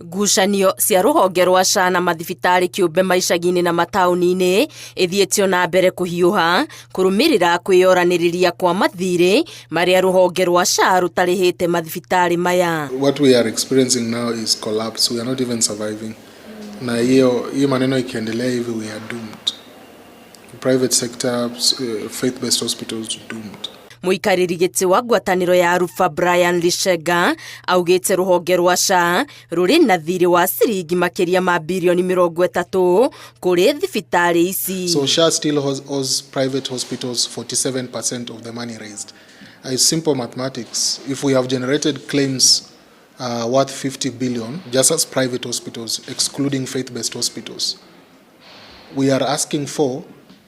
Ngucanio cia rũhonge rwa SHA na mathibitarĩ kĩũmbe ma icagi-inĩ na mataũni-inĩ ĩthiĩte o na mbere kũhiũha kũrũmĩrĩra kwĩyoranĩrĩria kwa mathirĩ marĩa rũhonge rwa SHA rũtarĩhĩte mathibitarĩ maya. What we are experiencing now is collapse. We are not even surviving. Na hiyo hiyo maneno ikiendelea hivi, we are doomed. Private sector, faith-based hospitals doomed. Mũikarĩri gĩtĩ wa ngwatanĩro ya Rufa Brian Lishenga augĩte rũhonge rwa SHA rũrĩ na thirĩ wa ciringi makĩria ma birioni 30 kũrĩ thibitarĩ ici. So SHA still owes private hospitals 47% of the money raised. It's simple mathematics. If we have generated claims worth 50 billion, just as private hospitals, excluding faith-based hospitals, we are asking for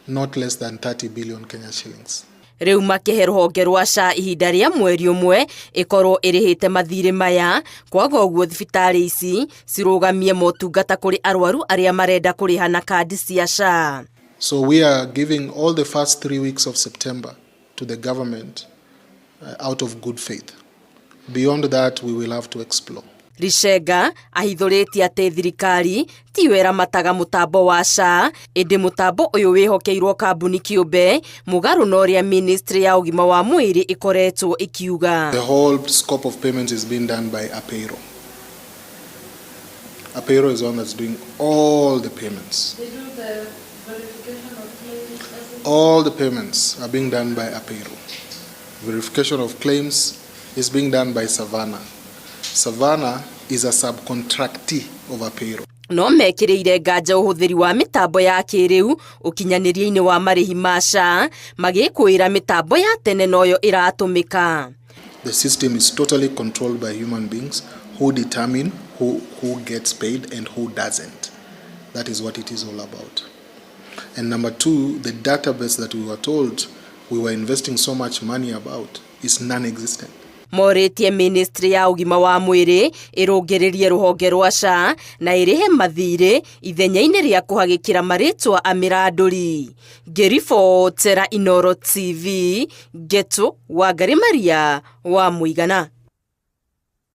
not less than 30 billion Kenya shillings. Rĩu makĩhe rũhonge rwa SHA ihinda rĩa mweri ũmwe ĩkorwo ĩrĩhĩte mathirĩ maya, kwaga ũguo thibitarĩ ici cirũgamie motungata kũrĩ arwaru arĩa marenda kũrĩha na kandi cia SHA. So we are giving all the first 3 weeks of September to the government out of good faith. Beyond that, we will have to explore. Lishenga ahithũrĩtie atĩ thirikari tiyo ĩramataga mũtambo wa SHA, ĩndĩ mũtambo ũyũ wĩhokeirwo kambuni kĩũmbe, mũgarũ na ũrĩa ministry ya ũgima wa mwĩrĩ ĩkoretwo ĩkiuga. The whole scope of payments is being done by Apeiro. Apeiro is the one that's doing all the payments. They do the verification of claims, everything. All the payments are being done by Apeiro. Verification of claims is being done by Savannah. Savannah is a subcontractee of Apeiro. No mekĩrĩire nganja ũhũthĩri wa mĩtambo ya kĩrĩu ũkinyanĩria-inĩ wa marĩhi ma SHA, magĩkũĩra mĩtambo ya tene noyo ĩratũmĩka. The system is totally controlled by human beings who determine who gets paid and who doesn't. That is what it is all about. And number two, the database that we were told we were investing so much money about is non existent. Morĩtie ministry ya ũgima wa mwĩrĩ ĩrũngĩrĩrie rũhonge rwa SHA na ĩrĩhe mathirĩ ithenya-inĩ rĩa kũhagĩkĩra marĩtwa amĩrandũri. Ngĩribotera Inooro TV, Ngetu Wangari Maria wa Mũigana.